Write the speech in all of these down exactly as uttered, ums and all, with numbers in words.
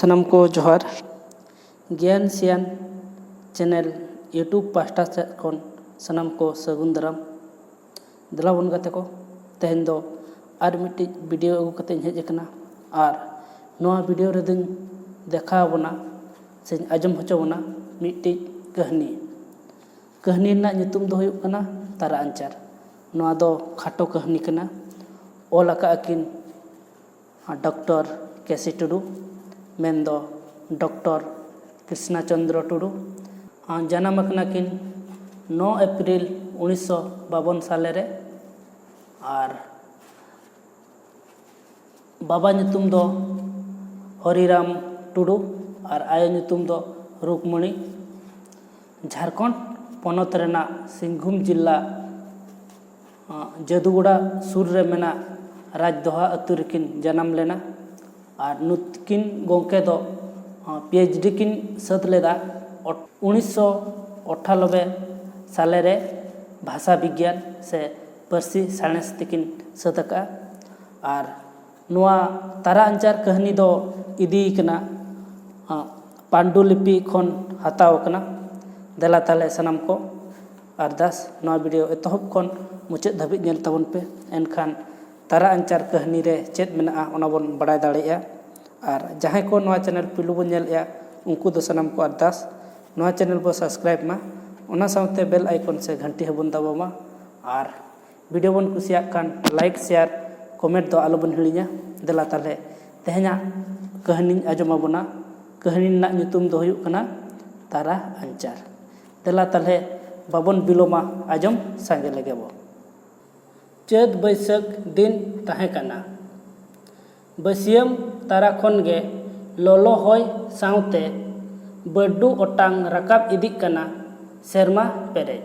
ᱥᱟᱱᱟᱢ ᱠᱚ ᱡᱚᱦᱟᱨ᱾ ᱜᱮᱭᱟᱱ ᱥᱮᱭᱟᱱ ᱪᱮᱱᱮᱞ YouTube ᱯᱟᱦᱴᱟ ᱥᱮᱫ ᱠᱷᱚᱱ ᱥᱟᱱᱟᱢ ᱠᱚ ᱥᱟᱹᱜᱩᱱ ᱫᱟᱨᱟᱢ᱾ ᱫᱮᱞᱟ ᱵᱚᱱ ᱜᱟᱛᱮ ᱠᱚ, ᱛᱮᱦᱮᱧ ᱫᱚ ᱟᱨ ᱢᱤᱫᱴᱤᱡ ᱵᱷᱤᱰᱤᱭᱳ ᱟᱹᱜᱩ ᱠᱟᱛᱮ ᱤᱧ ᱦᱮᱡ ᱟᱠᱟᱱᱟ᱾ ᱟᱨ ᱱᱚᱣᱟ ᱵᱷᱤᱰᱤᱭᱳ ᱨᱮᱫᱚᱧ ᱫᱮᱠᱷᱟᱣ ᱟᱵᱚᱱᱟ ᱥᱮᱧ ᱟᱸᱡᱚᱢ ᱦᱚᱪᱚ ᱵᱚᱱᱟ ᱢᱤᱫᱴᱤᱡ ᱠᱟᱹᱦᱱᱤ᱾ ᱠᱟᱹᱦᱱᱤ ᱨᱮᱱᱟᱜ ᱧᱩᱛᱩᱢ ᱫᱚ ᱦᱩᱭᱩᱜ ᱠᱟᱱᱟ ᱛᱟᱨᱟ ᱟᱧᱪᱟᱨ᱾ ᱱᱚᱣᱟ ᱫᱚ ᱠᱷᱟᱴᱚ ᱠᱟᱹᱦᱱᱤ ᱠᱟᱱᱟ᱾ ᱚᱞ ᱟᱠᱟᱫ ᱟᱹᱠᱤᱱ ᱰᱚᱠᱴᱚᱨ ᱠᱮ ᱥᱤ ᱴᱩᱰᱩ, ᱢᱮᱱᱫᱚ ᱰᱚᱠᱴᱚᱨ ᱠᱨᱤᱥᱱᱟ ᱪᱚᱱᱫᱨᱚ ᱴᱩᱰᱩ᱾ ᱡᱟᱱᱟᱢ ᱟᱠᱟᱱᱟ ᱠᱤᱱ ᱱᱚ ᱮᱯᱨᱤᱞ ᱩᱱᱤᱥᱥᱚ ᱵᱟᱵᱚᱱ ᱥᱟᱞᱮ ᱨᱮ᱾ ᱟᱨ ᱵᱟᱵᱟ ᱧᱩᱛᱩᱢ ᱫᱚ ᱦᱚᱨᱤᱨᱟᱢ ᱴᱩᱰᱩ ᱟᱨ ᱟᱭᱳ ᱧᱩᱛᱩᱢ ᱫᱚ ᱨᱩᱠᱢᱚᱬᱤ᱾ ᱡᱷᱟᱲᱠᱷᱚᱸᱰ ᱯᱚᱱᱚᱛ ᱨᱮᱱᱟᱜ ᱥᱤᱝᱵᱷᱩᱢ ᱡᱤᱞᱟ, ᱟᱸ, ᱡᱟᱹᱫᱩᱜᱚᱲᱟ ᱥᱩᱨ ᱨᱮ ᱢᱮᱱᱟᱜ ᱨᱟᱡᱽᱫᱚᱦᱟ ᱟᱹᱛᱩ ᱨᱮᱠᱤᱱ ᱡᱟᱱᱟᱢ ᱞᱮᱱᱟ᱾ ᱟᱨ ᱱᱩᱠᱤᱱ ᱜᱚᱢᱠᱮ ᱫᱚ, ᱟᱸ, ᱯᱤ ᱮᱭᱤᱪ ᱰᱤ ᱠᱤᱱ ᱥᱟᱹᱛ ᱞᱮᱫᱟ ᱚᱴ-, ᱩᱱᱤᱥᱥᱚ ᱟᱴᱷᱟᱱᱚᱵᱵᱳᱭ ᱥᱟᱞᱮ ᱨᱮ ᱵᱷᱟᱥᱟ ᱵᱤᱜᱽᱜᱟᱱ ᱥᱮ ᱯᱟᱹᱨᱥᱤ ᱥᱟᱬᱮᱥ ᱛᱮᱠᱤᱱ ᱥᱟᱹᱛ ᱟᱠᱟᱫᱼᱟ᱾ ᱟᱨ ᱱᱚᱣᱟ ᱛᱟᱨᱟ ᱟᱧᱪᱟᱨ ᱠᱟᱹᱦᱱᱤ ᱫᱚ ᱤᱫᱤ ᱠᱟᱱᱟ, ᱟᱸ, ᱯᱟᱱᱰᱩᱞᱤᱯᱤ ᱠᱷᱚᱱ ᱦᱟᱛᱟᱣ ᱟᱠᱟᱱᱟ᱾ ᱫᱮᱞᱟ ᱛᱟᱦᱞᱮ ᱥᱟᱱᱟᱢ ᱠᱚ ᱟᱨᱫᱟᱥ, ᱱᱚᱣᱟ ᱵᱷᱤᱰᱤᱭᱳ ᱮᱛᱚᱦᱚᱵ ᱠᱷᱚᱱ ᱢᱩᱪᱟᱹᱫ ᱫᱷᱟᱹᱵᱤᱡ ᱧᱮᱞ ᱛᱟᱵᱚᱱ ᱯᱮ, ᱮᱱᱠᱷᱟᱱ ᱛᱟᱨᱟ ᱟᱧᱪᱟᱨ ᱠᱟᱹᱦᱱᱤ ᱨᱮ ᱪᱮᱫ ᱢᱮᱱᱟᱜᱼᱟ ᱚᱱᱟ ᱵᱚᱱ ᱵᱟᱲᱟᱭ ᱫᱟᱲᱮᱭᱟᱜᱼᱟ᱾ ᱟᱨ ᱡᱟᱦᱟᱸᱭ ᱠᱚ ᱱᱚᱣᱟ ᱪᱮᱱᱮᱞ ᱯᱩᱭᱞᱩ ᱵᱚᱱ ᱧᱮᱞᱮᱫᱼᱟ, ᱩᱱᱠᱩ ᱫᱚ ᱥᱟᱱᱟᱢ ᱠᱚ ᱟᱨᱫᱟᱥ ᱱᱚᱣᱟ ᱪᱮᱱᱮᱞ ᱵᱚ ᱥᱟᱵᱥᱠᱨᱟᱭᱤᱵᱽ ᱢᱟ, ᱚᱱᱟ ᱥᱟᱶᱛᱮ ᱵᱮᱞ ᱟᱭᱠᱚᱱ ᱥᱮ ᱜᱷᱟᱱᱴᱤ ᱦᱚᱸᱵᱚᱱ ᱫᱟᱵᱟᱣ ᱢᱟ᱾ ᱟᱨ ᱵᱷᱤᱰᱤᱭᱳ ᱵᱚᱱ ᱠᱩᱥᱤᱭᱟᱜ ᱠᱷᱟᱱ ᱞᱟᱭᱤᱠ, ᱥᱮᱭᱟᱨ, ᱠᱚᱢᱮᱱᱴ ᱫᱚ ᱟᱞᱚᱵᱚᱱ ᱦᱤᱲᱤᱧᱟ᱾ ᱫᱮᱞᱟ ᱛᱟᱦᱞᱮ ᱛᱮᱦᱮᱧᱟᱜ ᱠᱟᱹᱦᱱᱤᱧ ᱟᱸᱡᱚᱢ ᱟᱵᱚᱱᱟ᱾ ᱠᱟᱹᱦᱱᱤ ᱨᱮᱱᱟᱜ ᱧᱩᱛᱩᱢ ᱫᱚ ᱦᱩᱭᱩᱜ ᱠᱟᱱᱟ ᱛᱟᱨᱟ ᱟᱧᱪᱟᱨ᱾ ᱫᱮᱞᱟ ᱛᱟᱦᱞᱮ ᱵᱟᱵᱚᱱ ᱵᱤᱞᱚᱢᱟ, ᱟᱸᱡᱚᱢ ᱥᱟᱸᱜᱮ ᱞᱮᱜᱮ ᱵᱚ᱾ ᱪᱟᱹᱛ ᱵᱟᱹᱭᱥᱟᱹᱠᱷ ᱫᱤᱱ ᱛᱟᱦᱮᱸ ᱠᱟᱱᱟ᱾ ᱵᱟᱹᱥᱭᱟᱹᱢ ᱛᱟᱨᱟ ᱠᱷᱚᱱ ᱜᱮ ᱞᱚᱞᱚ ᱦᱚᱭ ᱥᱟᱶᱛᱮ ᱵᱟᱹᱨᱰᱩ ᱚᱴᱟᱝ ᱨᱟᱠᱟᱵ ᱤᱫᱤᱜ ᱠᱟᱱᱟ ᱥᱮᱨᱢᱟ ᱯᱮᱨᱮᱡ᱾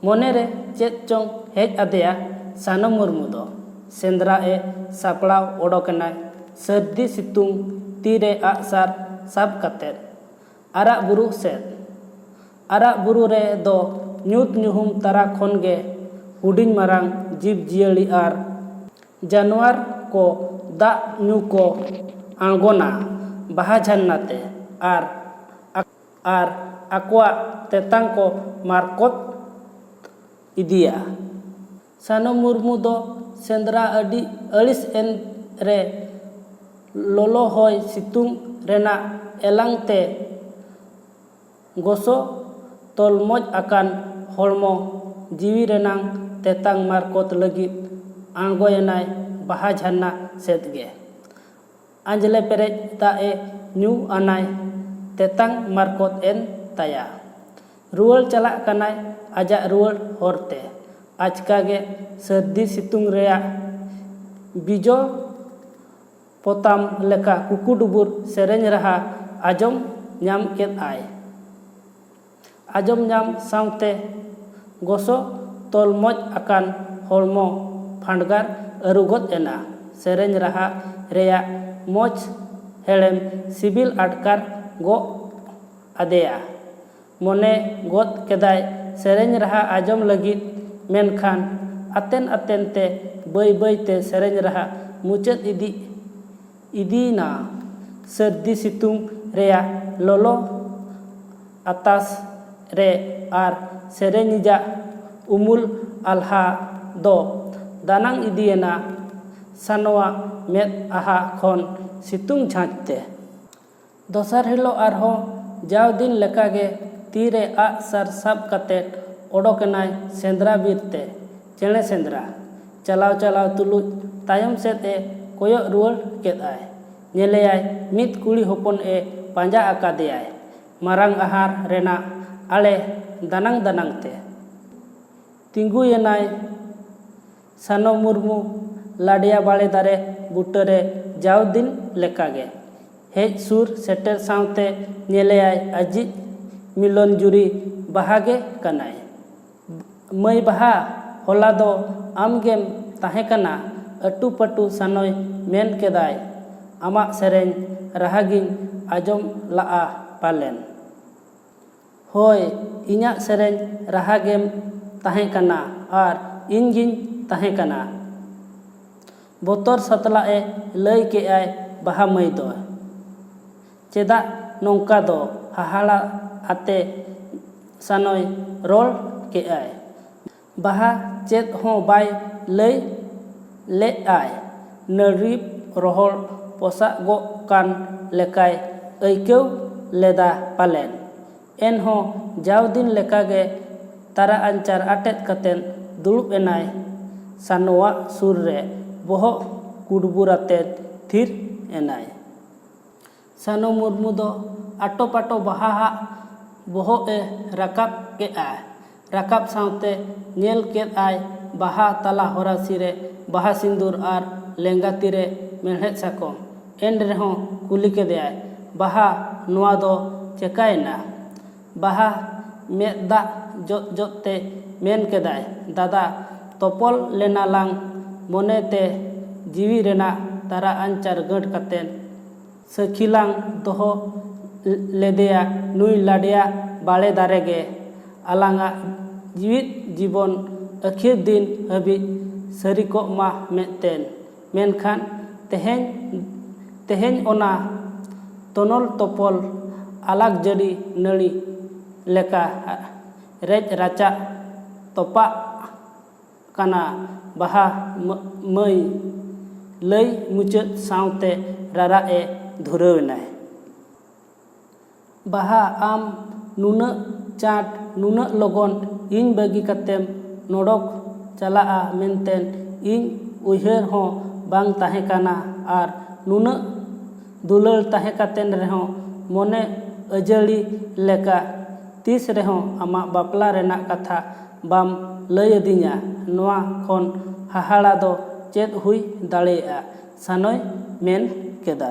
ᱢᱚᱱᱮ ᱨᱮ ᱪᱮᱫ ᱪᱚᱝ ᱦᱮᱡ ᱟᱫᱮᱭᱟ ᱥᱟᱱᱚ ᱢᱩᱨᱢᱩ ᱫᱚ᱾ ᱥᱮᱸᱫᱽᱨᱟ ᱮ ᱥᱟᱯᱲᱟᱣ ᱚᱰᱚᱠ ᱮᱱᱟᱭ ᱥᱟᱹᱨᱫᱤ ᱥᱤᱛᱩᱝ, ᱛᱤᱨᱮ ᱟᱜᱼᱥᱟᱨ ᱥᱟᱵ ᱠᱟᱛᱮᱫ᱾ ᱟᱨᱟᱜ ᱵᱩᱨᱩ ᱥᱮᱫ᱾ ᱟᱨᱟᱜ ᱵᱩᱨᱩ ᱨᱮ ᱫᱚ ᱧᱩᱛ ᱧᱩᱦᱩᱢ ᱛᱟᱨᱟ ᱠᱷᱚᱱ ᱜᱮ ᱦᱩᱰᱤᱧ ᱢᱟᱨᱟᱝ ᱡᱤᱵᱽ ᱡᱤᱭᱟᱹᱞᱤ ᱟᱨ ᱡᱟᱱᱣᱟᱨ ᱠᱚ ᱫᱟᱜ ᱧᱩ ᱠᱚ ᱟᱬᱜᱚᱱᱟ᱾ ᱵᱟᱦᱟ ᱡᱷᱟᱨᱱᱟ ᱛᱮ ᱟᱨ, ᱟᱨ ᱟᱠᱚᱣᱟᱜ ᱛᱮᱛᱟᱝ ᱠᱚ ᱢᱟᱨᱠᱚᱛ ᱤᱫᱤᱭᱟ᱾ ᱥᱟᱱᱚ ᱢᱩᱨᱢᱩ ᱫᱚ ᱥᱮᱸᱫᱽᱨᱟ ᱟᱹᱰᱤ ᱟᱹᱲᱤᱥ ᱮᱱ ᱨᱮ ᱞᱚᱞᱚ ᱦᱚᱭ ᱥᱤᱛᱩᱝ ᱨᱮᱱᱟᱜ ᱮᱞᱟᱝ ᱛᱮ ᱜᱚᱥᱚ ᱛᱚᱞᱢᱚᱡ ᱟᱠᱟᱱ ᱦᱚᱲᱢᱚ ᱡᱤᱣᱤ ᱨᱮᱱᱟᱝ ᱛᱮᱛᱟᱝ ᱢᱟᱨᱠᱚᱛ ᱞᱟᱹᱜᱤᱫ ᱟᱬᱜᱚᱭᱮᱱᱟᱭ ᱵᱟᱦᱟ ᱡᱷᱟᱨᱱᱟ ᱥᱮᱫ ᱜᱮ᱾ ᱟᱸᱡᱽᱞᱮ ᱯᱮᱨᱮᱡ ᱫᱟᱜ ᱮ ᱧᱩ ᱟᱱᱟᱭ, ᱛᱮᱛᱟᱝ ᱢᱟᱨᱠᱚᱛ ᱮᱱ ᱛᱟᱭᱟ᱾ ᱨᱩᱣᱟᱹᱲ ᱪᱟᱞᱟᱜ ᱠᱟᱱᱟᱭ ᱟᱡᱟᱜ ᱨᱩᱣᱟᱹᱲ ᱦᱚᱨ ᱛᱮ᱾ ᱟᱪᱠᱟ ᱜᱮ ᱥᱟᱹᱨᱫᱤ ᱥᱤᱛᱩᱝ ᱨᱮᱭᱟᱜ ᱵᱤᱡᱚ ᱯᱚᱛᱟᱢ ᱞᱮᱠᱟ ᱠᱩᱠᱩᱰᱩᱵᱩᱨ ᱥᱮᱨᱮᱧ ᱨᱟᱦᱟ ᱟᱸᱡᱚᱢ ᱧᱟᱢ ᱠᱮᱫ ᱟᱭ᱾ ᱟᱸᱡᱚᱢ ᱧᱟᱢ ᱥᱟᱶᱛᱮ ᱜᱚᱥᱚ ᱛᱚᱞᱢᱚᱡ ᱟᱠᱟᱱ ᱦᱚᱲᱢᱚ ᱯᱷᱟᱸᱰᱜᱟᱨ ᱟᱹᱨᱩ ᱜᱚᱫ ᱮᱱᱟ᱾ ᱥᱮᱨᱮᱧ ᱨᱟᱦᱟ ᱨᱮᱭᱟᱜ ᱢᱚᱡᱽ ᱦᱮᱲᱮᱢ ᱥᱤᱵᱤᱞ ᱟᱴᱠᱟᱨ ᱜᱚᱜ ᱟᱫᱮᱭᱟ᱾ ᱢᱚᱱᱮ ᱜᱚᱫ ᱠᱮᱫᱟᱭ ᱥᱮᱨᱮᱧ ᱨᱟᱦᱟ ᱟᱸᱡᱚᱢ ᱞᱟᱹᱜᱤᱫ, ᱢᱮᱱᱠᱷᱟᱱ ᱟᱛᱮᱱ ᱟᱛᱮᱱ ᱛᱮ ᱵᱟᱹᱭ ᱵᱟᱹᱭ ᱛᱮ ᱥᱮᱨᱮᱧ ᱨᱟᱦᱟ ᱢᱩᱪᱟᱹᱫ ᱤᱫᱤ ᱤᱫᱤᱭᱮᱱᱟ᱾ ᱥᱟᱹᱨᱫᱤ ᱥᱤᱛᱩᱝ ᱨᱮᱭᱟᱜ ᱞᱚᱞᱚ ᱟᱛᱟᱥ ᱨᱮ ᱟᱨ ᱥᱮᱨᱮᱧᱤᱡᱟᱜ ᱩᱢᱩᱞ ᱟᱞᱦᱟ ᱫᱚ ᱫᱟᱱᱟᱝ ᱤᱫᱤᱭᱮᱱᱟ ᱥᱟᱱᱣᱟ ᱢᱮᱫ ᱟᱦᱟ ᱠᱷᱚᱱ ᱥᱤᱛᱩᱝ ᱡᱷᱟᱸᱡ ᱛᱮ᱾ ᱫᱚᱥᱟᱨ ᱦᱤᱞᱳᱜ ᱟᱨᱦᱚᱸ ᱡᱟᱣ ᱫᱤᱱ ᱞᱮᱠᱟᱜᱮ ᱛᱤᱨᱮ ᱟᱜ ᱥᱟᱨ ᱥᱟᱵ ᱠᱟᱛᱮ ᱚᱰᱚᱠᱮᱱᱟᱭ ᱥᱮᱸᱫᱽᱨᱟ ᱵᱤᱨ ᱛᱮ, ᱪᱮᱬᱮ ᱥᱮᱸᱫᱽᱨᱟ᱾ ᱪᱟᱞᱟᱣ ᱪᱟᱞᱟᱣ ᱛᱩᱞᱩᱡ ᱛᱟᱭᱚᱢ ᱥᱮᱫ ᱮ ᱠᱚᱭᱚᱜ ᱨᱩᱣᱟᱹᱲ ᱠᱮᱫ ᱟᱭ᱾ ᱧᱮᱞᱮᱭᱟᱭ ᱢᱤᱫ ᱠᱩᱲᱤ ᱦᱚᱯᱚᱱ ᱮ ᱯᱟᱸᱡᱟ ᱟᱠᱟᱫᱮᱭᱟᱭ᱾ ᱢᱟᱨᱟᱝ ᱟᱦᱟᱨ ᱨᱮᱱᱟᱜ ᱟᱲᱮ ᱫᱟᱱᱟᱝ ᱫᱟᱱᱟᱝ ᱛᱮ ᱛᱤᱸᱜᱩᱭᱮᱱᱟᱭ᱾ ᱥᱟᱱᱚ ᱢᱩᱨᱢᱩ ᱞᱟᱰᱮᱭᱟ ᱵᱟᱲᱮ ᱫᱟᱨᱮ ᱵᱩᱴᱟᱹᱨᱮ ᱡᱟᱣ ᱫᱤᱱ ᱞᱮᱠᱟᱜᱮ᱾ ᱦᱮᱡ ᱥᱩᱨ ᱥᱮᱴᱮᱨ ᱥᱟᱶᱛᱮ ᱧᱮᱞᱮᱭᱟᱭ ᱟᱡᱤᱡ ᱢᱤᱞᱚᱱ ᱡᱩᱨᱤ ᱵᱟᱦᱟ ᱜᱮ ᱠᱟᱱᱟᱭ᱾ "ᱢᱟᱹᱭ ᱵᱟᱦᱟ, ᱦᱚᱞᱟ ᱫᱚ ᱟᱢ ᱜᱮᱢ ᱛᱟᱦᱮᱸ ᱠᱟᱱᱟ, ᱟᱹᱴᱩ ᱯᱟᱹᱴᱩ ᱥᱟᱱᱚᱭ ᱢᱮᱱ ᱠᱮᱫᱟᱭ, ᱟᱢᱟᱜ ᱥᱮᱨᱮᱧ ᱨᱟᱦᱟ ᱜᱤᱧ ᱟᱸᱡᱚᱢ ᱞᱟᱜᱼᱟ ᱯᱟᱞᱮᱱ?" "ᱦᱳᱭ, ᱤᱧᱟᱜ ᱥᱮᱨᱮᱧ ᱨᱟᱦᱟ ᱜᱮᱢ ᱛᱟᱦᱮᱸ ᱠᱟᱱᱟ ᱟᱨ ᱤᱧ ᱜᱤᱧ ᱛᱟᱦᱮᱸ ᱠᱟᱱᱟ", ᱵᱚᱛᱚᱨ ᱥᱟᱛᱞᱟᱜ ᱮ ᱞᱟᱹᱭ ᱠᱮᱜᱼᱟᱭ ᱵᱟᱦᱟ ᱢᱟᱹᱭ ᱫᱚ᱾ ᱪᱮᱫᱟᱜ ᱱᱚᱝᱠᱟ ᱫᱚ? ᱦᱟᱦᱟᱲᱟ ᱟᱛᱮ ᱥᱟᱱᱚᱭ ᱨᱚᱲ ᱠᱮᱫᱼᱟᱭ᱾ ᱵᱟᱦᱟ ᱪᱮᱫ ᱦᱚᱸ ᱵᱟᱭ ᱞᱟᱹᱭ ᱞᱮᱫᱼᱟᱭ᱾ ᱱᱟᱹᱲᱨᱤ ᱨᱚᱦᱚᱲ ᱯᱚᱥᱟᱜᱚᱜ ᱠᱟᱱ ᱞᱮᱠᱟᱭ ᱟᱹᱭᱠᱟᱹᱣ ᱞᱮᱫᱟ ᱯᱟᱞᱮᱱ᱾ ᱮᱱᱦᱚᱸ ᱡᱟᱣ ᱫᱤᱱ ᱞᱮᱠᱟᱜᱮ ᱛᱟᱨᱟ ᱟᱧᱪᱟᱨ ᱟᱴᱮᱫ ᱠᱟᱛᱮ ᱫᱩᱲᱩᱵ ᱮᱱᱟᱭ᱾ ᱥᱟᱱᱚᱣᱟᱜ ᱥᱩᱨ ᱨᱮ ᱵᱚᱦᱚᱜ ᱠᱩᱰᱵᱩᱨ ᱟᱛᱮ ᱛᱷᱤᱨ ᱮᱱᱟᱭ᱾ ᱥᱟᱱᱚ ᱢᱩᱨᱢᱩ ᱫᱚ ᱟᱴᱚ ᱯᱟᱴᱚ ᱵᱟᱦᱟᱣᱟᱜ ᱵᱚᱦᱚᱜ ᱮ ᱨᱟᱠᱟᱵ ᱠᱮᱫᱼᱟ᱾ ᱨᱟᱠᱟᱵ ᱥᱟᱶᱛᱮ ᱧᱮᱞ ᱠᱮᱫ ᱟᱭ ᱵᱟᱦᱟ ᱛᱟᱞᱟ ᱦᱚᱨᱟᱥᱤ ᱨᱮ ᱵᱟᱦᱟ ᱥᱤᱸᱫᱩᱨ ᱟᱨ ᱞᱮᱸᱜᱟ ᱛᱤᱨᱮ ᱢᱮᱲᱦᱮᱫ ᱥᱟᱠᱚᱢ᱾ ᱮᱱ ᱨᱮᱦᱚᱸ ᱠᱩᱞᱤ ᱠᱮᱫᱮᱭᱟᱭ, "ᱵᱟᱦᱟ, ᱱᱚᱣᱟ ᱫᱚ ᱪᱮᱠᱟᱭᱮᱱᱟ?" ᱵᱟᱦᱟ ᱢᱮᱫ ᱫᱟᱜ ᱡᱚᱫ ᱡᱚᱫ ᱛᱮ ᱢᱮᱱ ᱠᱮᱫᱟᱭ, "ᱫᱟᱫᱟ, ᱛᱚᱯᱚᱞ ᱞᱮᱱᱟ ᱞᱟᱝ ᱢᱚᱱᱮ ᱛᱮ ᱡᱤᱣᱤ ᱨᱮᱱᱟᱜ ᱛᱟᱨᱟ ᱟᱧᱪᱟᱨ ᱜᱟᱹᱴ ᱠᱟᱛᱮ ᱥᱟᱹᱠᱷᱤ ᱞᱟᱝ ᱫᱚᱦᱚ ᱞᱮᱫᱮᱭᱟ ᱱᱩᱭ ᱞᱟᱰᱮᱭᱟ ᱵᱟᱲᱮ ᱫᱟᱨᱮ ᱜᱮ᱾ ᱟᱞᱟᱝᱟᱜ ᱡᱤᱣᱤᱫ ᱡᱤᱵᱚᱱ ᱟᱹᱠᱷᱤᱨ ᱫᱤᱱ ᱦᱟᱹᱵᱤᱡ ᱥᱟᱹᱨᱤ ᱠᱚᱜ ᱢᱟ ᱢᱮᱫᱛᱮᱱ᱾ ᱢᱮᱱᱠᱷᱟᱱ ᱛᱮᱦᱮᱧ, ᱛᱮᱦᱮᱧ ᱚᱱᱟ ᱛᱚᱱᱚᱞ ᱛᱚᱯᱚᱞ ᱟᱞᱟᱠ ᱡᱟᱹᱲᱤ ᱱᱟᱹᱲᱤ ᱞᱮᱠᱟ ᱨᱮᱡ ᱨᱟᱪᱟᱜ ᱛᱚᱯᱟᱜ ᱠᱟᱱᱟ ᱵᱟᱦᱟ ᱢᱟᱹᱭ", ᱞᱟᱹᱭ ᱢᱩᱪᱟᱹᱫ ᱥᱟᱶᱛᱮ ᱨᱟᱨᱟᱜ ᱮ ᱫᱷᱩᱨᱟᱹᱣ ᱮᱱᱟᱭ᱾ ᱵᱟᱦᱟ, ᱟᱢ ᱱᱩᱱᱟᱹᱜ ᱪᱟᱸᱴ, ᱱᱩᱱᱟᱹᱜ ᱞᱚᱜᱚᱱ ᱤᱧ ᱵᱟᱹᱜᱤ ᱠᱟᱛᱮᱢ ᱱᱚᱰᱚᱠ ᱪᱟᱞᱟᱜᱼᱟ ᱢᱮᱱᱛᱮ ᱤᱧ ᱩᱭᱦᱟᱹᱨ ᱦᱚᱸ ᱵᱟᱝ ᱛᱟᱦᱮᱸ ᱠᱟᱱᱟ᱾ ᱟᱨ ᱱᱩᱱᱟᱹᱜ ᱫᱩᱞᱟᱹᱲ ᱛᱟᱦᱮᱸ ᱠᱟᱛᱮ ᱨᱮᱦᱚᱸ ᱢᱚᱱᱮ ᱟᱹᱡᱟᱹᱲᱤ ᱞᱮᱠᱟ ᱛᱤᱥ ᱨᱮᱦᱚᱸ ᱟᱢᱟᱜ ᱵᱟᱯᱞᱟ ᱨᱮᱱᱟᱜ ᱠᱟᱛᱷᱟ ᱵᱟᱢ ᱞᱟᱹᱭ ᱟᱹᱫᱤᱧᱟ᱾ ᱱᱚᱣᱟ ᱠᱷᱚᱱ ᱦᱟᱦᱟᱲᱟ ᱫᱚ ᱪᱮᱫ ᱦᱩᱭ ᱫᱟᱲᱮᱭᱟᱜᱼᱟ? ᱥᱟᱱᱚᱭ ᱢᱮᱱ ᱠᱮᱫᱟ᱾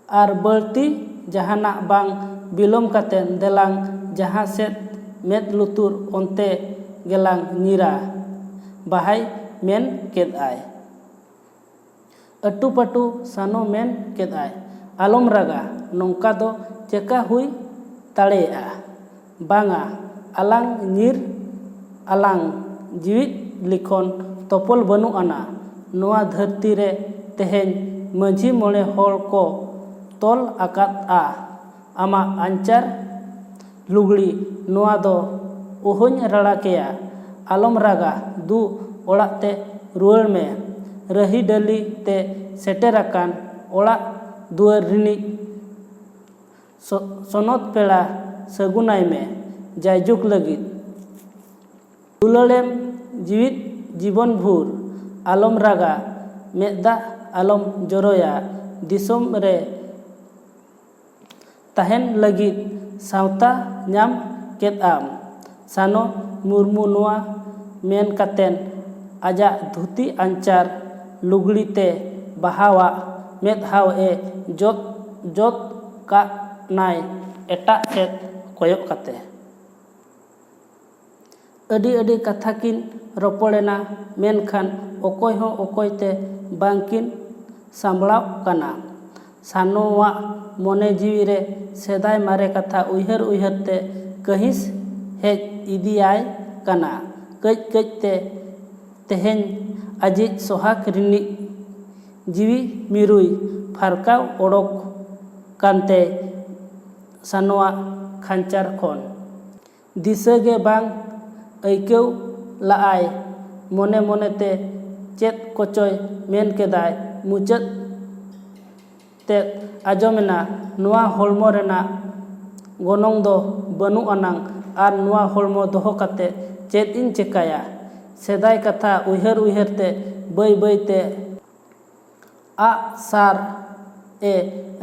ᱟᱨ ᱵᱟᱹᱲᱛᱤ ᱡᱟᱦᱟᱱᱟᱜ ᱵᱟᱝ ᱵᱤᱞᱚᱢ ᱠᱟᱛᱮ ᱫᱮᱞᱟᱝ ᱡᱟᱦᱟᱸ ᱥᱮᱫ ᱢᱮᱫ ᱞᱩᱛᱩᱨ ᱚᱱᱛᱮ ᱜᱮᱞᱟᱝ ᱧᱤᱨᱟ, ᱵᱟᱦᱟᱭ ᱢᱮᱱ ᱠᱮᱫᱼᱟᱭ᱾ ᱟᱹᱴᱩᱯᱟᱹᱴᱩ ᱥᱟᱱᱚ ᱢᱮᱱ ᱠᱮᱫᱼᱟᱭ, "ᱟᱞᱚᱢ ᱨᱟᱜᱟ, ᱱᱚᱝᱠᱟ ᱫᱚ ᱪᱮᱠᱟ ᱦᱩᱭ ᱫᱟᱲᱮᱭᱟᱜᱼᱟ? ᱵᱟᱝᱟ, ᱟᱞᱟᱝ ᱧᱤᱨ ᱟᱞᱟᱝ ᱡᱤᱣᱤᱫ ᱞᱤᱠᱷᱚᱱ ᱛᱚᱯᱚᱞ ᱵᱟᱹᱱᱩᱜ ᱟᱱᱟ᱾ ᱱᱚᱣᱟ ᱫᱷᱟᱹᱨᱛᱤ ᱨᱮ ᱛᱮᱦᱮᱧ ᱢᱟᱹᱡᱷᱤ ᱢᱚᱬᱮ ᱦᱚᱲ ᱠᱚ ᱛᱚᱞ ᱟᱠᱟᱫᱼᱟ᱾ ᱟᱢᱟᱜ ᱟᱧᱪᱟᱨ ᱞᱩᱜᱽᱲᱤ ᱱᱚᱣᱟ ᱫᱚ ᱚᱦᱚᱧ ᱨᱟᱲᱟ ᱠᱮᱭᱟ᱾ ᱟᱞᱚᱢ ᱨᱟᱜᱟ, ᱫᱩ ᱚᱲᱟᱜ ᱛᱮ ᱨᱩᱣᱟᱹᱲ ᱢᱮ᱾ ᱨᱟᱹᱦᱤ ᱰᱟᱹᱞᱤ ᱛᱮ ᱥᱮᱴᱮᱨ ᱟᱠᱟᱱ ᱚᱲᱟᱜ ᱫᱩᱣᱟᱹᱨ ᱨᱤᱱᱤᱡ ᱥᱚ-, ᱥᱚᱱᱚᱛ ᱯᱮᱲᱟ ᱥᱟᱹᱜᱩᱱᱟᱭ ᱢᱮ᱾ ᱡᱟᱭᱡᱩᱜᱽ ᱞᱟᱹᱜᱤᱫ ᱫᱩᱞᱟᱹᱲᱮᱢ ᱡᱤᱣᱤᱫ ᱡᱤᱵᱚᱱ ᱵᱷᱩᱨ ᱟᱞᱚᱢ ᱨᱟᱜᱟ, ᱢᱮᱫ ᱫᱟᱜ ᱟᱞᱚᱢ ᱡᱚᱨᱚᱭᱟ᱾ ᱫᱤᱥᱚᱢ ᱨᱮ ᱛᱟᱦᱮᱱ ᱞᱟᱹᱜᱤᱫ ᱥᱟᱶᱛᱟ ᱧᱟᱢ ᱠᱮᱫ ᱟᱢ᱾ ᱥᱟᱱᱚ ᱢᱩᱨᱢᱩ ᱱᱚᱣᱟ ᱢᱮᱱ ᱠᱟᱛᱮᱱ ᱟᱡᱟᱜ ᱫᱷᱩᱛᱤ ᱟᱧᱪᱟᱨ ᱞᱩᱜᱽᱲᱤ ᱛᱮ ᱵᱟᱦᱟᱣᱟᱜ ᱢᱮᱫᱦᱟᱣ ᱮ ᱡᱚᱫ, ᱡᱚᱫ ᱠᱟᱜ ᱱᱟᱭ ᱮᱴᱟᱜ ᱥᱮᱫ ᱠᱚᱭᱚᱜ ᱠᱟᱛᱮ᱾ ᱟᱹᱰᱤ ᱟᱹᱰᱤ ᱠᱟᱛᱷᱟ ᱠᱤᱱ ᱨᱚᱯᱚᱲᱮᱱᱟ, ᱢᱮᱱᱠᱷᱟᱱ ᱚᱠᱚᱭ ᱦᱚᱸ ᱚᱠᱚᱭ ᱛᱮ ᱵᱟᱝ ᱠᱤᱱ ᱥᱟᱢᱵᱲᱟᱣ ᱠᱟᱱᱟ᱾ ᱥᱟᱱᱚᱣᱟᱜ ᱢᱚᱱᱮ ᱡᱤᱣᱤ ᱨᱮ ᱥᱮᱫᱟᱭ ᱢᱟᱨᱮ ᱠᱟᱛᱷᱟ ᱩᱭᱦᱟᱹᱨ ᱩᱭᱦᱟᱹᱨ ᱛᱮ ᱠᱟᱹᱦᱤᱥ ᱦᱮᱡ ᱤᱫᱤᱭᱟᱭ ᱠᱟᱱᱟ᱾ ᱠᱟᱹᱡ ᱠᱟᱹᱡ ᱛᱮ ᱛᱮᱦᱮᱧ ᱟᱡᱤᱡ ᱥᱚᱦᱟᱜᱽ ᱨᱤᱱᱤᱡ ᱡᱤᱣᱤ ᱢᱤᱨᱩᱭ ᱯᱷᱟᱨᱠᱟᱣ ᱚᱰᱚᱠ ᱠᱟᱱᱛᱮ ᱥᱟᱱᱚᱣᱟᱜ ᱠᱷᱟᱧᱪᱟᱨ ᱠᱷᱚᱱ᱾ ᱫᱤᱥᱟᱹ ᱜᱮ ᱵᱟᱝ ᱟᱹᱭᱠᱟᱹᱣ ᱞᱟᱜᱼᱟᱭ᱾ ᱢᱚᱱᱮ ᱢᱚᱱᱮᱛᱮ ᱪᱮᱫ ᱠᱚᱪᱚᱭ ᱢᱮᱱ ᱠᱮᱫᱟᱭ᱾ ᱢᱩᱪᱟᱹᱫ ᱛᱮᱫ ᱟᱸᱡᱚᱢᱮᱱᱟ, ᱱᱚᱣᱟ ᱦᱚᱲᱢᱚ ᱨᱮᱱᱟᱜ ᱜᱚᱱᱚᱝ ᱫᱚ ᱵᱟᱹᱱᱩᱜ ᱟᱱᱟᱝ, ᱟᱨ ᱱᱚᱣᱟ ᱦᱚᱲᱢᱚ ᱫᱚᱦᱚ ᱠᱟᱛᱮ ᱪᱮᱫ ᱤᱧ ᱪᱮᱠᱟᱭᱟ? ᱥᱮᱫᱟᱭ ᱠᱟᱛᱷᱟ ᱩᱭᱦᱟᱹᱨ ᱩᱭᱦᱟᱹᱨ ᱛᱮ ᱵᱟᱹᱭ ᱵᱟᱹᱭ ᱛᱮ ᱟᱜ ᱥᱟᱨ ᱮ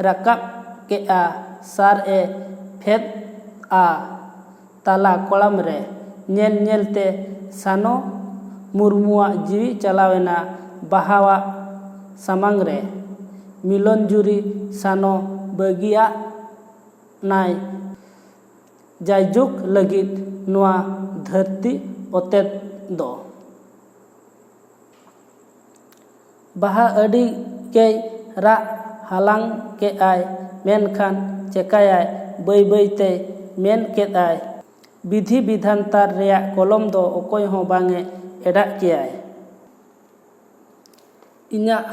ᱨᱟᱠᱟᱵ ᱠᱮᱫᱼᱟ, ᱥᱟᱨ ᱮ ᱯᱷᱮᱫᱼᱟ ᱛᱟᱞᱟ ᱠᱚᱲᱟᱢ ᱨᱮ᱾ ᱧᱮᱞ ᱧᱮᱞ ᱛᱮ ᱥᱟᱱᱚ ᱢᱩᱨᱢᱩᱣᱟᱜ ᱡᱤᱣᱤ ᱪᱟᱞᱟᱣᱮᱱᱟ ᱵᱟᱦᱟᱣᱟᱜ ᱥᱟᱢᱟᱝ ᱨᱮ᱾ ᱢᱤᱞᱚᱱ ᱡᱩᱨᱤ ᱥᱟᱱᱚ ᱵᱟᱹᱜᱤᱭᱟᱜ ᱱᱟᱭ ᱡᱟᱭᱡᱩᱜᱽ ᱞᱟᱹᱜᱤᱫ ᱱᱚᱣᱟ ᱫᱷᱟᱹᱨᱛᱤ ᱚᱛᱮᱛ ᱫᱚ᱾ ᱵᱟᱦᱟ ᱟᱹᱰᱤ ᱜᱮᱭ ᱨᱟᱜ ᱦᱟᱞᱟᱝ ᱠᱮᱫᱼᱟᱭ, ᱢᱮᱱᱠᱷᱟᱱ ᱪᱮᱠᱟᱭᱟᱭ, ᱵᱟᱹᱭ ᱵᱟᱹᱭ ᱛᱮᱭ ᱢᱮᱱ ᱠᱮᱫᱼᱟᱭ, ᱵᱤᱫᱷᱤ ᱵᱤᱫᱷᱟᱱᱛᱟᱨ ᱨᱮᱭᱟᱜ ᱠᱚᱞᱚᱢ ᱫᱚ ᱚᱠᱚᱭ ᱦᱚᱸ ᱵᱟᱝ ᱮ ᱮᱰᱟᱜ ᱠᱮᱭᱟᱭ᱾ ᱤᱧᱟᱜ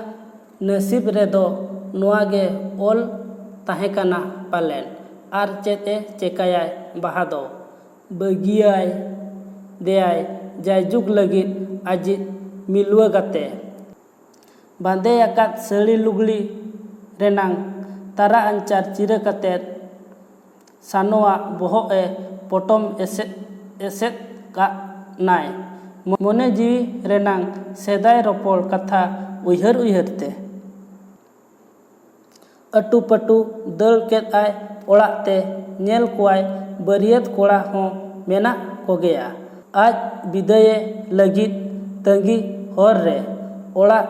ᱱᱟᱹᱥᱤᱵ ᱨᱮᱫᱚ ᱱᱚᱣᱟ ᱜᱮ ᱚᱞ ᱛᱟᱦᱮᱸ ᱠᱟᱱᱟ ᱯᱟᱞᱮᱱ᱾ ᱟᱨ ᱪᱮᱫ ᱮ ᱪᱮᱠᱟᱭᱟᱭ ᱵᱟᱦᱟ ᱫᱚ? ᱵᱟᱹᱜᱤᱭᱟᱭ ᱫᱮᱭᱟᱭ ᱡᱟᱭᱡᱩᱜᱽ ᱞᱟᱹᱜᱤᱫ ᱟᱡᱤᱡ ᱢᱤᱞᱣᱟᱹ ᱜᱟᱛᱮ᱾ ᱵᱟᱸᱫᱮ ᱟᱠᱟᱫ ᱥᱟᱹᱲᱤ ᱞᱩᱜᱽᱲᱤ ᱨᱮᱱᱟᱝ ᱛᱟᱨᱟ ᱟᱧᱪᱟᱨ ᱪᱤᱨᱟᱹ ᱠᱟᱛᱮᱫ ᱥᱟᱱᱚᱣᱟᱜ ᱵᱚᱦᱚᱜ ᱮ ᱯᱚᱴᱚᱢ ᱮᱥᱮᱫ ᱮᱥᱮᱫ ᱠᱟᱜ ᱱᱟᱭ᱾ ᱢᱚᱱᱮ ᱡᱤᱣᱤ ᱨᱮᱱᱟᱝ ᱥᱮᱫᱟᱭ ᱨᱚᱯᱚᱲ ᱠᱟᱛᱷᱟ ᱩᱭᱦᱟᱹᱨ ᱩᱭᱦᱟᱹᱨ ᱛᱮ᱾ ᱟᱹᱴᱩᱯᱟᱹᱴᱩ ᱫᱟᱹᱲ ᱠᱮᱫ ᱟᱭ ᱚᱲᱟᱜ ᱛᱮ᱾ ᱧᱮᱞ ᱠᱚᱣᱟᱭ ᱵᱟᱹᱨᱭᱟᱹᱛ ᱠᱚᱲᱟ ᱦᱚᱸ ᱢᱮᱱᱟᱜ ᱠᱚᱜᱮᱭᱟ᱾ ᱟᱡ ᱵᱤᱫᱟᱹᱭᱮ ᱞᱟᱹᱜᱤᱫ ᱛᱟᱺᱜᱤ ᱦᱚᱨ ᱨᱮ ᱚᱲᱟᱜ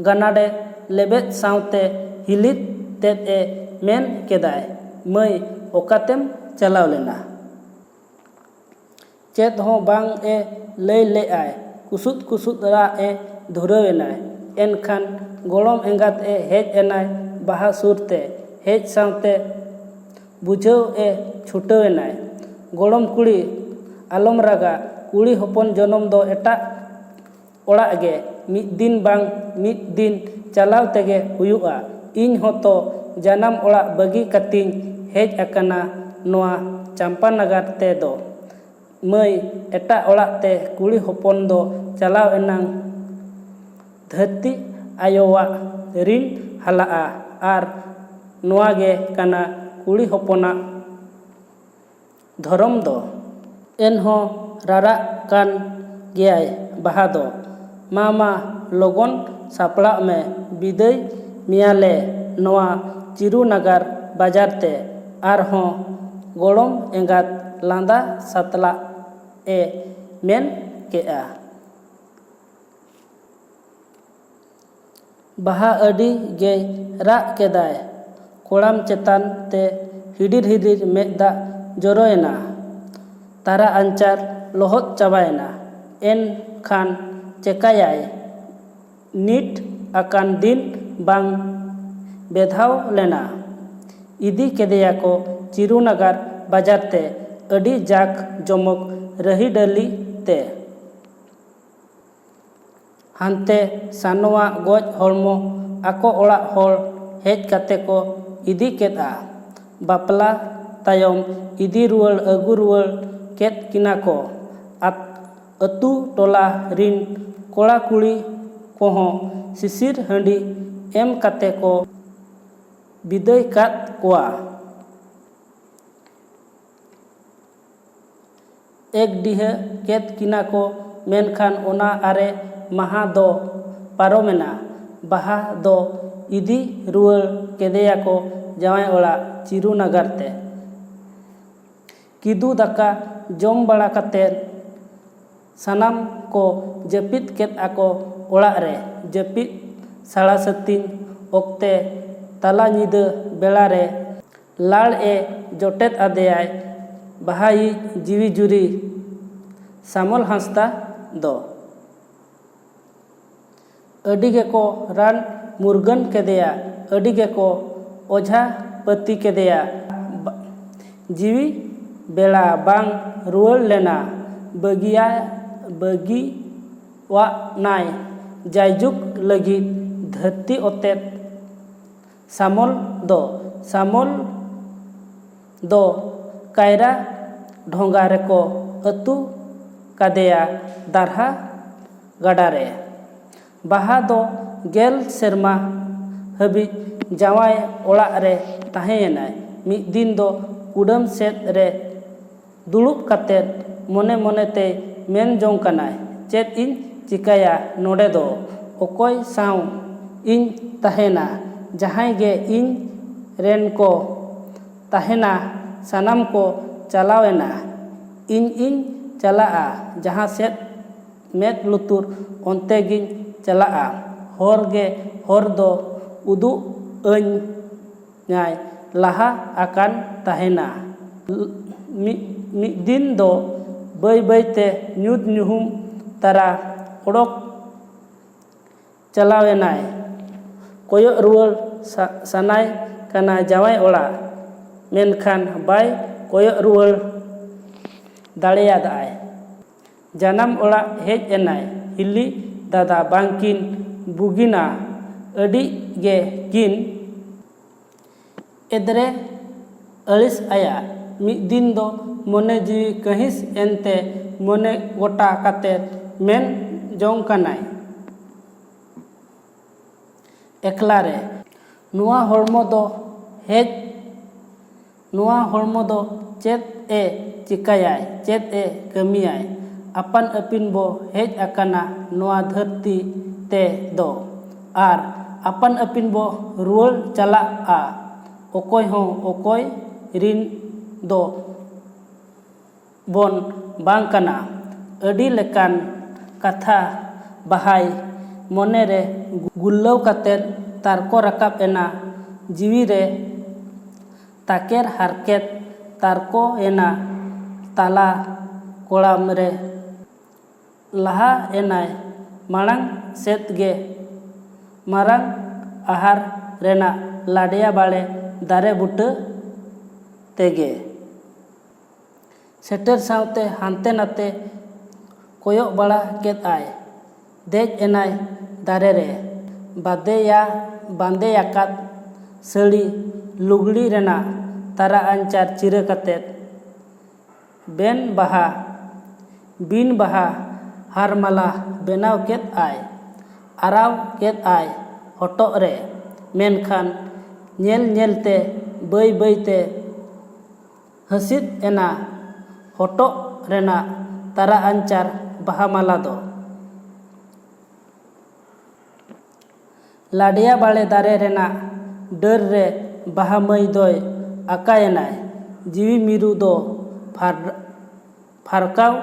ᱜᱟᱱᱟᱰᱮ ᱞᱮᱵᱮᱫ ᱥᱟᱶᱛᱮ ᱦᱤᱞᱤᱫ ᱛᱮᱫ ᱮ ᱢᱮᱱ ᱠᱮᱫᱟᱭ, "ᱢᱟᱹᱭ, ᱚᱠᱟᱛᱮᱢ ᱪᱟᱞᱟᱣ ᱞᱮᱱᱟ?" ᱪᱮᱫ ᱦᱚᱸ ᱵᱟᱝ ᱮ ᱞᱟᱹᱭ ᱞᱮᱫᱼᱟᱭ᱾ ᱠᱩᱥᱩᱫ ᱠᱩᱥᱩᱫ ᱨᱟᱜ ᱮ ᱫᱷᱩᱨᱟᱹᱣ ᱮᱱᱟᱭ᱾ ᱮᱱᱠᱷᱟᱱ ᱜᱚᱲᱚᱢ ᱮᱸᱜᱟᱛ ᱮ ᱦᱮᱡ ᱮᱱᱟᱭ ᱵᱟᱦᱟ ᱥᱩᱨ ᱛᱮ᱾ ᱦᱮᱡ ᱥᱟᱶᱛᱮ ᱵᱩᱡᱷᱟᱹᱣ ᱮ ᱪᱷᱩᱴᱟᱹᱣ ᱮᱱᱟᱭ, "ᱜᱚᱲᱚᱢ ᱠᱩᱲᱤ, ᱟᱞᱚᱢ ᱨᱟᱜᱟ᱾ ᱠᱩᱲᱤ ᱦᱚᱯᱚᱱ ᱡᱚᱱᱚᱢ ᱫᱚ ᱮᱴᱟᱜ ᱚᱲᱟᱜ ᱜᱮ ᱢᱤᱫ ᱫᱤᱱ ᱵᱟᱝ ᱢᱤᱫ ᱫᱤᱱ ᱪᱟᱞᱟᱣ ᱛᱮᱜᱮ ᱦᱩᱭᱩᱜᱼᱟ᱾ ᱤᱧ ᱦᱚᱸᱛᱚ ᱡᱟᱱᱟᱢ ᱚᱲᱟᱜ ᱵᱟᱹᱜᱤ ᱠᱟᱛᱮᱧ ᱦᱮᱡ ᱟᱠᱟᱱᱟ ᱱᱚᱣᱟ ᱪᱟᱢᱯᱟᱱᱟᱜᱟᱨ ᱛᱮ ᱫᱚ᱾ ᱢᱟᱹᱭ, ᱮᱴᱟᱜ ᱚᱲᱟᱜ ᱛᱮ ᱠᱩᱲᱤ ᱦᱚᱯᱚᱱ ᱫᱚ ᱪᱟᱞᱟᱣ ᱮᱱᱟᱝ ᱫᱷᱟᱹᱨᱛᱤ ᱟᱭᱳᱣᱟᱜ ᱨᱤᱱ ᱦᱟᱞᱟᱜᱼᱟ, ᱟᱨ ᱱᱚᱣᱟ ᱜᱮ ᱠᱟᱱᱟ ᱠᱩᱲᱤ ᱦᱚᱯᱚᱱᱟᱜ ᱫᱷᱚᱨᱚᱢ ᱫᱚ᱾" ᱮᱱᱦᱚᱸ ᱨᱟᱨᱟᱜ ᱠᱟᱱ ᱜᱮᱭᱟᱭ ᱵᱟᱦᱟ ᱫᱚ᱾ "ᱢᱟ, ᱢᱟ, ᱞᱚᱜᱚᱱ ᱥᱟᱯᱲᱟᱜ ᱢᱮ, ᱵᱤᱫᱟᱹᱭ ᱢᱮᱭᱟᱞᱮ ᱱᱚᱣᱟ ᱪᱤᱨᱩ ᱱᱟᱜᱟᱨ ᱵᱟᱡᱟᱨ ᱛᱮ᱾" ᱟᱨᱦᱚᱸ ᱜᱚᱲᱚᱢ ᱮᱸᱜᱟᱛ ᱞᱟᱸᱫᱟ ᱥᱟᱛᱞᱟᱜ ᱮ ᱢᱮᱱ ᱠᱮᱜᱼᱟ᱾ ᱵᱟᱦᱟ ᱟᱹᱰᱤ ᱜᱮᱭ ᱨᱟᱜ ᱠᱮᱫᱟᱭ᱾ ᱠᱚᱲᱟᱢ ᱪᱮᱛᱟᱱ ᱛᱮ ᱦᱤᱰᱤᱨ ᱦᱤᱰᱤᱨ ᱢᱮᱫ ᱫᱟᱜ ᱡᱚᱨᱚᱭᱮᱱᱟ᱾ ᱛᱟᱨᱟ ᱟᱧᱪᱟᱨ ᱞᱚᱦᱚᱫ ᱪᱟᱵᱟᱭᱮᱱᱟ᱾ ᱮᱱᱠᱷᱟᱱ ᱪᱮᱠᱟᱭᱟᱭ? ᱱᱤᱴ ᱟᱠᱟᱱ ᱫᱤᱱ ᱵᱟᱝ ᱵᱮᱫᱷᱟᱣ ᱞᱮᱱᱟ᱾ ᱤᱫᱤ ᱠᱮᱫᱮᱭᱟᱠᱚ ᱪᱤᱨᱩᱱᱟᱜᱟᱨ ᱵᱟᱡᱟᱨ ᱛᱮ ᱟᱹᱰᱤ ᱡᱟᱠ ᱡᱚᱢᱚᱠ ᱨᱟᱹᱦᱤᱰᱟᱹᱞᱤ ᱛᱮ᱾ ᱦᱟᱱᱛᱮ ᱥᱟᱱᱚᱣᱟᱜ ᱜᱚᱡ ᱦᱚᱲᱢᱚ ᱟᱠᱚ ᱚᱲᱟᱜ ᱦᱚᱲ ᱦᱮᱡ ᱠᱟᱛᱮ ᱠᱚ ᱤᱫᱤ ᱠᱮᱫᱼᱟ᱾ ᱵᱟᱯᱞᱟ ᱛᱟᱭᱚᱢ ᱤᱫᱤ ᱨᱩᱣᱟᱹᱲ ᱟᱹᱜᱩ ᱨᱩᱣᱟᱹᱲ ᱠᱮᱫ ᱠᱤᱱᱟ ᱠᱚ᱾ ᱟᱛ- ᱟᱹᱛᱩ ᱴᱚᱞᱟ ᱨᱤᱱ ᱠᱚᱲᱟ ᱠᱩᱲᱤ ᱠᱚᱦᱚᱸ ᱥᱤᱥᱤᱨ ᱦᱟᱺᱰᱤ ᱮᱢ ᱠᱟᱛᱮ ᱠᱚ ᱵᱤᱫᱟᱹᱭ ᱠᱟᱫ ᱠᱚᱣᱟ᱾ ᱮᱠ ᱰᱤᱦᱟᱹ ᱠᱮᱫ ᱠᱤᱱᱟ ᱠᱚ, ᱢᱮᱱᱠᱷᱟᱱ ᱚᱱᱟ ᱟᱨᱮ ᱢᱟᱦᱟ ᱫᱚ ᱯᱟᱨᱚᱢᱮᱱᱟ᱾ ᱵᱟᱦᱟ ᱫᱚ ᱤᱫᱤ ᱨᱩᱣᱟᱹᱲ ᱠᱮᱫᱮᱭᱟᱠᱚ ᱡᱟᱶᱟᱭ ᱚᱲᱟᱜ ᱪᱤᱨᱩ ᱱᱟᱜᱟᱨ ᱛᱮ᱾ ᱠᱤᱫᱩ ᱫᱟᱠᱟ ᱡᱚᱢ ᱵᱟᱲᱟ ᱠᱟᱛᱮ ᱥᱟᱱᱟᱢ ᱠᱚ ᱡᱟᱹᱯᱤᱫ ᱠᱮᱫ ᱟᱠᱚ ᱚᱲᱟᱜ ᱨᱮ᱾ ᱡᱟᱹᱯᱤᱫ ᱥᱟᱲᱟ ᱥᱟᱹᱛᱤᱧ ᱚᱠᱛᱮ ᱛᱟᱞᱟ ᱧᱤᱫᱟᱹ ᱵᱮᱲᱟ ᱨᱮ ᱞᱟᱲ ᱮ ᱡᱚᱴᱮᱫ ᱟᱫᱮᱭᱟᱭ ᱵᱟᱦᱟᱭᱤᱡ ᱡᱤᱣᱤ ᱡᱩᱨᱤ ᱥᱟᱢᱚᱞ ᱦᱟᱸᱥᱫᱟ ᱫᱚ᱾ ᱟᱹᱰᱤ ᱜᱮᱠᱚ ᱨᱟᱱ ᱢᱩᱨᱜᱟᱹᱱ ᱠᱮᱫᱮᱭᱟ, ᱟᱹᱰᱤ ᱜᱮᱠᱚ ᱚᱡᱷᱟ ᱯᱟᱹᱛᱤ ᱠᱮᱫᱮᱭᱟ᱾ ᱵᱟ- ᱡᱤᱣᱤ ᱵᱮᱲᱟ ᱵᱟᱝ ᱨᱩᱣᱟᱹᱲ ᱞᱮᱱᱟ᱾ ᱵᱟᱹᱜᱤᱭᱟ ᱵᱟᱹᱜᱤᱣᱟᱜ ᱱᱟᱭ ᱡᱟᱭᱡᱩᱜᱽ ᱞᱟᱹᱜᱤᱫ ᱫᱷᱟᱹᱨᱛᱤ ᱚᱛᱮᱛ ᱥᱟᱢᱚᱞ ᱫᱚ, ᱥᱟᱢᱚᱞ ᱫᱚ ᱠᱟᱭᱨᱟ ᱰᱷᱚᱸᱜᱟ ᱨᱮᱠᱚ ᱟᱹᱛᱩ ᱠᱟᱫᱮᱭᱟ ᱫᱟᱨᱦᱟ ᱜᱟᱰᱟ ᱨᱮ᱾ ᱵᱟᱦᱟ ᱫᱚ ᱜᱮᱞ ᱥᱮᱨᱢᱟ ᱦᱟᱹᱵᱤᱡ ᱡᱟᱶᱟᱭ ᱚᱲᱟᱜ ᱨᱮ ᱛᱟᱦᱮᱸᱭᱮᱱᱟᱭ᱾ ᱢᱤᱫ ᱫᱤᱱ ᱫᱚ ᱠᱩᱰᱟᱹᱢ ᱥᱮᱫ ᱨᱮ ᱫᱩᱲᱩᱵ ᱠᱟᱛᱮ ᱢᱚᱱᱮ ᱢᱚᱱᱮ ᱛᱮᱭ ᱢᱮᱱ ᱡᱚᱝ ᱠᱟᱱᱟᱭ, "ᱪᱮᱫ ᱤᱧ ᱪᱤᱠᱟᱹᱭᱟ ᱱᱚᱰᱮ ᱫᱚ? ᱚᱠᱚᱭ ᱥᱟᱶ ᱤᱧ ᱛᱟᱦᱮᱱᱟ? ᱡᱟᱦᱟᱸᱭ ᱜᱮ ᱤᱧ ᱨᱮᱱ ᱠᱚ ᱛᱟᱦᱮᱱᱟ, ᱥᱟᱱᱟᱢ ᱠᱚ ᱪᱟᱞᱟᱣᱮᱱᱟ᱾ ᱤᱧ ᱤᱧ ᱪᱟᱞᱟᱜᱼᱟ ᱡᱟᱦᱟᱸ ᱥᱮᱫ ᱢᱮᱫ ᱞᱩᱛᱩᱨ, ᱚᱱᱛᱮ ᱜᱤᱧ ᱪᱟᱞᱟᱜᱼᱟ᱾ ᱦᱚᱨ ᱜᱮ ᱦᱚᱨ ᱫᱚ ᱩᱫᱩᱜ ᱟᱹᱧ ᱧᱟᱭ ᱞᱟᱦᱟ ᱟᱠᱟᱱ ᱛᱟᱦᱮᱱᱟ᱾" ᱢᱤᱫ, ᱢᱤᱫ ᱫᱤᱱ ᱫᱚ ᱵᱟᱹᱭ ᱵᱟᱹᱭ ᱛᱮ ᱧᱩᱛ ᱧᱩᱦᱩᱢ ᱛᱟᱨᱟ ᱚᱰᱚᱠ ᱪᱟᱞᱟᱣᱮᱱᱟᱭ᱾ ᱠᱚᱭᱚᱜ ᱨᱩᱣᱟᱹᱲ ᱥᱟ-, ᱥᱟᱱᱟᱭ ᱠᱟᱱᱟ ᱡᱟᱶᱟᱭ ᱚᱲᱟᱜ, ᱢᱮᱱᱠᱷᱟᱱ ᱵᱟᱭ ᱠᱚᱭᱚᱜ ᱨᱩᱣᱟᱹᱲ ᱫᱟᱲᱮᱭᱟᱫᱟᱭ᱾ ᱡᱟᱱᱟᱢ ᱚᱲᱟᱜ ᱦᱮᱡ ᱮᱱᱟᱭ᱾ ᱦᱤᱞᱤ ᱫᱟᱫᱟ ᱵᱟᱝᱠᱤᱱ ᱵᱩᱜᱤᱱᱟ, ᱟᱹᱰᱤ ᱜᱮ ᱠᱤᱱ ᱮᱫᱽᱨᱮ ᱟᱹᱲᱤᱥ ᱟᱭᱟ᱾ ᱢᱤᱫ ᱫᱤᱱ ᱫᱚ ᱢᱚᱱᱮ ᱡᱤᱣᱤ ᱠᱟᱹᱦᱤᱥ ᱮᱱᱛᱮ ᱢᱚᱱᱮ ᱜᱚᱴᱟ ᱠᱟᱛᱮ ᱢᱮᱱ ᱡᱚᱝ ᱠᱟᱱᱟᱭ, ᱮᱠᱞᱟ ᱨᱮ, ᱱᱚᱣᱟ ᱦᱚᱲᱢᱚ ᱫᱚ ᱦᱮᱡ ᱱᱚᱣᱟ ᱦᱚᱲᱢᱚ ᱫᱚ ᱪᱮᱫ ᱮ ᱪᱤᱠᱟᱹᱭᱟᱭ, ᱪᱮᱫ ᱮ ᱠᱟᱹᱢᱤᱭᱟᱭ? ᱟᱯᱟᱱ ᱟᱹᱯᱤᱱ ᱵᱚ ᱦᱮᱡ ᱟᱠᱟᱱᱟ ᱱᱚᱣᱟ ᱫᱷᱟᱹᱨᱛᱤ ᱛᱮ ᱫᱚ, ᱟᱨ ᱟᱯᱟᱱ ᱟᱹᱯᱤᱱ ᱵᱚ ᱨᱩᱣᱟᱹᱲ ᱪᱟᱞᱟᱜᱼᱟ᱾ ᱚᱠᱚᱭ ᱦᱚᱸ ᱚᱠᱚᱭ ᱨᱤᱱ ᱫᱚ ᱵᱚᱱ ᱵᱟᱝ ᱠᱟᱱᱟ᱾ ᱟᱹᱰᱤ ᱞᱮᱠᱟᱱ ᱠᱟᱛᱷᱟ ᱵᱟᱦᱟᱭ ᱢᱚᱱᱮ ᱨᱮ ᱜᱩᱞᱞᱟᱹᱣ ᱠᱟᱛᱮ ᱛᱟᱨᱠᱚ ᱨᱟᱠᱟᱵ ᱮᱱᱟ᱾ ᱡᱤᱣᱤ ᱨᱮ ᱛᱟᱠᱮᱨ ᱦᱟᱨᱠᱮᱛ ᱛᱟᱨᱠᱚ ᱮᱱᱟ᱾ ᱛᱟᱞᱟ ᱠᱚᱲᱟᱢ ᱨᱮ ᱞᱟᱦᱟ ᱮᱱᱟᱭ᱾ ᱢᱟᱲᱟᱝ ᱥᱮᱫ ᱜᱮ ᱢᱟᱨᱟᱝ ᱟᱦᱟᱨ ᱨᱮᱱᱟᱜ ᱞᱟᱰᱮᱭᱟ ᱵᱟᱲᱮ ᱫᱟᱨᱮ ᱵᱩᱴᱟᱹ ᱛᱮᱜᱮ ᱥᱮᱴᱮᱨ ᱥᱟᱶᱛᱮ ᱦᱟᱱᱛᱮ ᱱᱟᱛᱮ ᱠᱚᱭᱚᱜ ᱵᱟᱲᱟ ᱠᱮᱫ ᱟᱭ᱾ ᱫᱮᱡ ᱮᱱᱟᱭ ᱫᱟᱨᱮ ᱨᱮ᱾ ᱵᱟᱫᱮᱭᱟ ᱵᱟᱸᱫᱮᱭᱟᱠᱟᱫ ᱥᱟᱹᱲᱤ ᱞᱩᱜᱽᱲᱤ ᱨᱮᱱᱟᱜ ᱛᱟᱨᱟ ᱟᱧᱪᱟᱨ ᱪᱤᱨᱟᱹ ᱠᱟᱛᱮ ᱵᱮᱱ ᱵᱟᱦᱟ ᱵᱤᱱ ᱵᱟᱦᱟ ᱦᱟᱨᱢᱟᱞᱟ ᱵᱮᱱᱟᱣ ᱠᱮᱫ ᱟᱭ, ᱟᱨᱟᱣ ᱠᱮᱫ ᱟᱭ ᱦᱚᱴᱚᱜ ᱨᱮ᱾ ᱢᱮᱱᱠᱷᱟᱱ ᱧᱮᱞ ᱧᱮᱞᱛᱮ ᱵᱟᱹᱭ ᱵᱟᱹᱭᱛᱮ ᱦᱟᱹᱥᱤᱫ ᱮᱱᱟ ᱦᱚᱴᱚᱜ ᱨᱮᱱᱟᱜ ᱛᱟᱨᱟ ᱟᱧᱪᱟᱨ ᱵᱟᱦᱟ ᱢᱟᱞᱟ ᱫᱚ᱾ ᱞᱟᱰᱮᱭᱟ ᱵᱟᱲᱮ ᱫᱟᱨᱮ ᱨᱮᱱᱟᱜ ᱰᱟᱹᱨ ᱨᱮ ᱵᱟᱦᱟ ᱢᱟᱹᱭ ᱫᱚᱭ ᱟᱠᱟᱭᱮᱱᱟᱭ᱾ ᱡᱤᱣᱤ ᱢᱤᱨᱩ ᱫᱚ ᱯᱷᱟᱨ-, ᱯᱷᱟᱨᱠᱟᱣ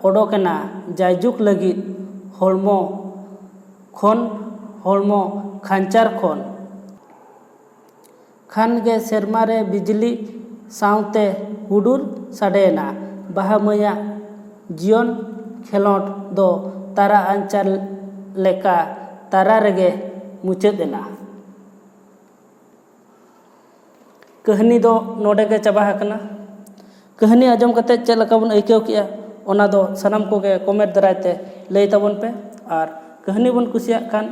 ᱚᱰᱚᱠᱮᱱᱟ ᱡᱟᱭᱡᱩᱜᱽ ᱞᱟᱹᱜᱤᱫ ᱦᱚᱲᱢᱚ ᱠᱷᱚᱱ, ᱦᱚᱲᱢᱚ ᱠᱷᱟᱧᱪᱟᱨ ᱠᱷᱚᱱ᱾ ᱠᱷᱟᱱ ᱜᱮ ᱥᱮᱨᱢᱟ ᱨᱮ ᱵᱤᱡᱽᱞᱤ ᱥᱟᱶᱛᱮ ᱦᱩᱰᱩᱨ ᱥᱟᱰᱮᱭᱮᱱᱟ᱾ ᱵᱟᱦᱟ ᱢᱟᱹᱭᱟᱜ ᱡᱤᱭᱚᱱ ᱠᱷᱮᱞᱳᱸᱰ ᱫᱚ ᱛᱟᱨᱟ ᱟᱧᱪᱟᱨ ᱞᱮᱠᱟ ᱛᱟᱨᱟ ᱨᱮᱜᱮ ᱢᱩᱪᱟᱹᱫ ᱮᱱᱟ᱾ ᱠᱟᱹᱦᱱᱤ ᱫᱚ ᱱᱚᱰᱮ ᱜᱮ ᱪᱟᱵᱟ ᱟᱠᱟᱱᱟ᱾ ᱠᱟᱹᱦᱱᱤ ᱟᱸᱡᱚᱢ ᱠᱟᱛᱮ ᱪᱮᱫ ᱞᱮᱠᱟ ᱵᱚᱱ ᱟᱹᱭᱠᱟᱹᱣ ᱠᱮᱜᱼᱟ, ᱚᱱᱟ ᱫᱚ ᱥᱟᱱᱟᱢ ᱠᱚᱜᱮ comment ᱫᱟᱨᱟᱭ ᱛᱮ ᱞᱟᱹᱭ ᱛᱟᱵᱚᱱ ᱯᱮ᱾ ᱟᱨ ᱠᱟᱹᱦᱱᱤ ᱵᱚᱱ ᱠᱩᱥᱤᱭᱟᱜ ᱠᱷᱟᱱ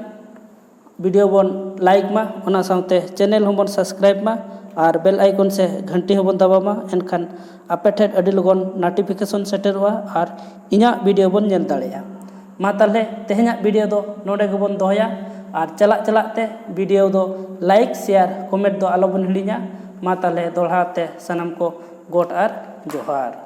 video ᱵᱚᱱ like ᱢᱟ, ᱚᱱᱟ ᱥᱟᱶᱛᱮ channel ᱦᱚᱸᱵᱚᱱ subscribe ᱢᱟ ᱟᱨ bell icon ᱥᱮ ᱜᱷᱟᱱᱴᱤ ᱦᱚᱸᱵᱚᱱ ᱫᱟᱵᱟᱣ ᱢᱟ᱾ ᱮᱱᱠᱷᱟᱱ ᱟᱯᱮ ᱴᱷᱮᱱ ᱟᱹᱰᱤ ᱞᱚᱜᱚᱱ notification ᱥᱮᱴᱮᱨᱚᱜᱼᱟ ᱟᱨ ᱤᱧᱟᱹᱜ video ᱵᱚᱱ ᱧᱮᱞ ᱫᱟᱲᱮᱭᱟᱜᱼᱟ᱾ ᱢᱟ ᱛᱟᱦᱚᱞᱮ ᱛᱮᱦᱮᱧᱟᱜ video ᱫᱚ ᱱᱚᱰᱮ ᱜᱮᱵᱚᱱ ᱫᱚᱦᱚᱭᱟ ᱟᱨ ᱪᱟᱞᱟᱜ ᱪᱟᱞᱟᱜ ᱛᱮ video ᱫᱚ like, share, comment ᱫᱚ ᱟᱞᱚᱵᱚᱱ ᱦᱤᱲᱤᱧᱟ᱾ ᱢᱟ ᱛᱟᱦᱚᱞᱮ ᱫᱚᱦᱲᱟ ᱛᱮ ᱥᱟᱱᱟᱢ ᱠᱚ ᱜᱚᱰ ᱟᱨ ᱡᱚᱦᱟᱨ᱾